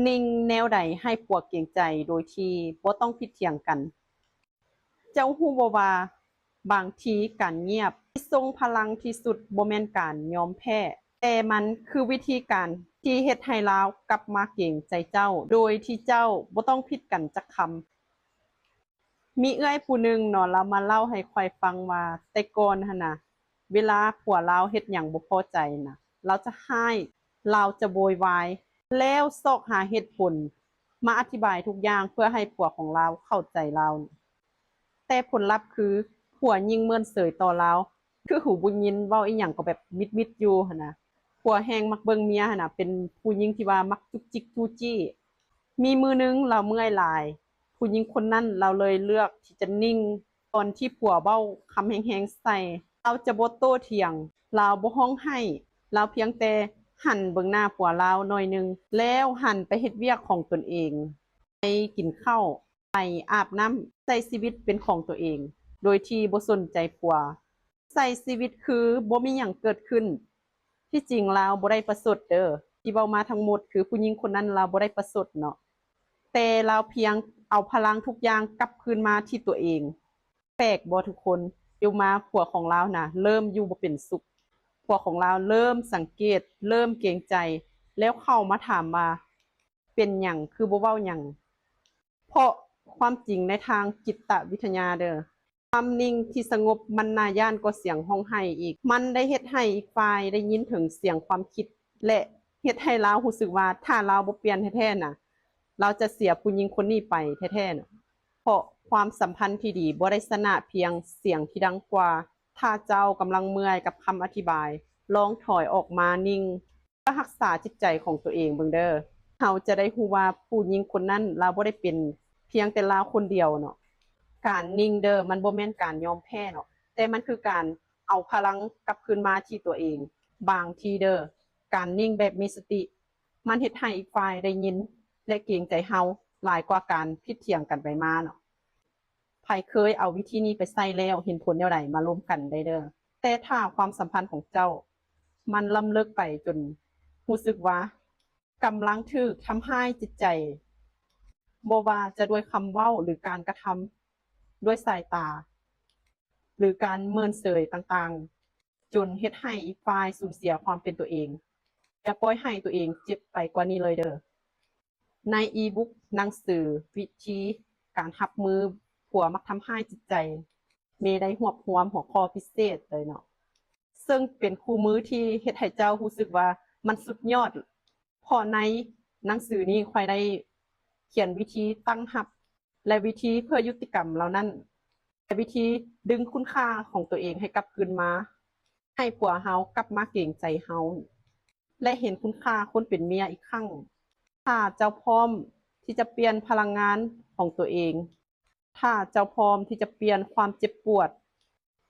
ນິ່ງແນວໃດໃຫ້ຜົວເກງໃຈໂດຍທີ່ບໍ່ຕ້ອງຜິດຖຽງກັນ? ເຈົ້າຮູ້ບໍ່ວ່າ ບາງທີການງຽບທີ່ຊົງພະລັງທີ່ສຸດບໍ່ແມ່ນການຍອມແພ້, ແຕ່ມັນຄືວິທີການທີ່ເຮັດໃຫ້ລາວກັບມາເກງໃຈເຈົ້າ ໂດຍທີ່ເຈົ້າບໍ່ຕ້ອງຜິດກັນຈັກຄຳ. ມີເອື້ອຍຜູ້ໜຶ່ງເນາະ ລາວມາເລົ່າໃຫ້ຂ້ອຍຟັງວ່າ ແຕ່ກ່ອນຫັ້ນນະ ເວລາຜົວລາວເຮັດຫຍັງບໍ່ພໍໃຈນະ ລາວຈະຮ້າຍ, ລາວຈະໂວຍວາຍ ແລ້ວຊອກຫາເຫດຜົນມາອະທິບາຍທຸກຢ່າງເພື່ອໃຫ້ຜົວຂອງລາວເຂົ້າໃຈລາວ. ແຕ່ຜົນລັບຄື ຜົວຍິ່ງເມີນເສີຍຕໍ່ລາວ, ຄືຫູບໍ່ຍິນ, ເວົ້າອີ່ຫຍັງກໍແບບມິດໆຢູ່ຫັ້ນນະ. ຜົວແຮ່ງມັກເບິ່ງເມຍຫັ້ນນະ ເປັນຜູ້ຍິງທີ່ວ່າມັກຈຸກຈິກຈູ້ຈີ້. ມີມື້ໜຶ່ງລາວເມື່ອຍຫຼາຍ, ຜູ້ຍິງຄົນນັ້ນລາວເລີຍເລືອກທີ່ຈະນິ່ງຕອນທີ່ຜົວເວົ້າຄຳແຮງໆໃສ່. ລາວຈະບໍ່ໂຕ້ຖຽງ, ລາວບໍ່ຮ້ອງໄຫ້, ລາວພຽງແຕ່ຫັນເບິ່ງໜ້າຜົວລາວໜ້ອຍໜຶ່ງ ແລ້ວຫັນໄປເຮັດວຽກຂອງຕົນເອງ, ໄປກິນເຂົ້າ, ໄປອາບນ້ຳ, ໃຊ້ຊີວິດເປັນຂອງຕົວເອງ ໂດຍທີ່ບໍ່ສົນໃຈຜົວ. ໃຊ້ຊີວິດຄືບໍ່ມີຫຍັງເກີດຂຶ້ນ. ທີ່ຈິງລາວບໍ່ໄດ້ປະສົດເດີ້. ທີ່ເວົ້າມາທັງໝົດຄືຜູ້ຍິງຄົນນັ້ນລາວບໍ່ໄດ້ປະສົດເນາະ, ແຕ່ລາວພຽງເອົາພະລັງທຸກຢ່າງກັບຄືນມາທີ່ຕົວເອງ. ແປກບໍ່ທຸກຄົນ? ຢູ່ມາຜົວຂອງລາວນະເລີ່ມຢູ່ບໍ່ເປັນສຸກ. ຜົວຂອງລາວເລີ່ມສັງເກດ, ເລີ່ມເກງໃຈ, ແລ້ວເຂົ້າມາຖາມວ່າ ເປັນຫຍັງຄືບໍ່ເວົ້າຫຍັງ? ເພາະຄວາມຈິງໃນທາງຈິດຕະວິທະຍາເດີ້, ຄວາມນິ່ງທີ່ສະຫງົບມັນໜ້າຢ້ານກວ່າສຽງຮ້ອງໄຫ້ອີກ. ມັນໄດ້ເຮັດໃຫ້ອີກຝ່າຍໄດ້ຍິນເຖິງສຽງຄວາມຄິດ ແລະ ເຮັດໃຫ້ລາວຮູ້ສຶກວ່າ ຖ້າລາວບໍ່ປ່ຽນແທ້ໆນະ, ລາວຈະເສຍຜູ້ຍິງຄົນນີ້ໄປແທ້ໆນະ. ເພາະຄວາມສຳພັນທີ່ດີບໍ່ໄດ້ຊະນະພຽງສຽງທີ່ດັງກວ່າ. ຖ້າເຈົ້າກຳລັງເມື່ອຍກັບຄຳອະທິບາຍ, ລອງຖອຍອອກມານິ່ງ ເພື່ອຮັກສາຈິດໃຈຂອງຕົວເອງເບິ່ງເດີ້. ເຮົາຈະໄດ້ຮູ້ວ່າຜູ້ຍິງຄົນນັ້ນລາວບໍ່ໄດ້ເປັນພຽງແຕ່ລາວຄົນດຽວເນາະ. ການນິ່ງເດີ້ ມັນບໍ່ແມ່ນການຍອມແພ້ເນາະ, ແຕ່ມັນຄືການເອົາພະລັງກັບຄືນມາທີ່ຕົວເອງ. ບາງທີເດີ້ ການນິ່ງແບບມີສະຕິ ມັນເຮັດໃຫ້ອີກຝ່າຍໄດ້ຍິນ ແລະ ເກງໃຈເຮົາຫຼາຍກວ່າການຜິດຖຽງກັນໄປມາເນາະ. ໃຜເຄີຍເອົາວິທີນີ້ໄປໃຊ້ແລ້ວເຫັນຜົນແນວໃດ ມາລົມກັນໄດ້ເດີ້. ແຕ່ຖ້າຄວາມສຳພັນຂອງເຈົ້າມັນລ້ຳເລິກໄປຈົນຮູ້ສຶກວ່າກຳລັງຖືກທຳຮ້າຍຈິດໃຈ, ບໍ່ວ່າຈະດ້ວຍຄຳເວົ້າ ຫຼື ການກະທຳ, ດ້ວຍສາຍຕາ ຫຼື ການເມີນເສີຍຕ່າງໆ, ຈົນເຮັດໃຫ້ອີກຝ່າຍສູນເສຍຄວາມເປັນຕົວເອງ. ຢ່າປ່ອຍໃຫ້ຕົວເອງເຈັບໄປກວ່ານີ້ເລີຍເດີ້. ໃນອີບຸກໜັງສືວິທີການຮັບມືຜົວມັກທຳຮ້າຍຈິດໃຈ, ເມໄດ້ຮວບຮວມຫົວຂໍ້ພິເສດເລີຍເນາະ, ເຊິ່ງເປັນຄູ່ມືທີ່ເຮັດໃຫ້ເຈົ້າຮູ້ສຶກວ່າມັນສຸດຍອດ, ເພາະໃນໜັງສືນີ້ຂ້ອຍໄດ້ຂຽນວິທີຕັ້ງຮັບ ແລະ ວິທີເພື່ອຍຸຕິກຳເຫຼົ່ານັ້ນ ແລະ ວິທີດຶງຄຸນຄ່າຂອງຕົວເອງໃຫ້ກັບຄືນມາ, ໃຫ້ຜົວເຮົາກັບມາເກງໃຈເຮົາ ແລະ ເຫັນຄຸນຄ່າຄົນເປັນເມຍອີກຄັ້ງ. ຖ້າເຈົ້າພ້ອມທີ່ຈະປ່ຽນພະລັງງານຂອງຕົວເອງ, ຖ້າເຈົ້າພ້ອມທີ່ຈະປ່ຽນຄວາມເຈັບປວດ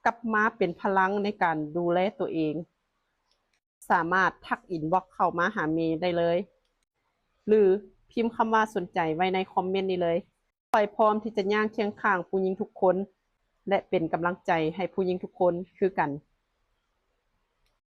ກັບມາເປັນພະລັງໃນການດູແລຕົວເອງ, ສາມາດທັກອິນບັອກເຂົ້າມາຫາເມໄດ້ເລີຍ ຫຼື ພິມຄຳວ່າສົນໃຈໄວ້ໃນຄອມເມັນນີ້ເລີຍ. ຂ້ອຍພ້ອມທີ່ຈະຍ່າງຄຽງຂ້າງຜູ້ຍິງທຸກຄົນ ແລະ ເປັນກຳລັງໃຈໃຫ້ຜູ້ຍິງທຸກຄົນຄືກັນ.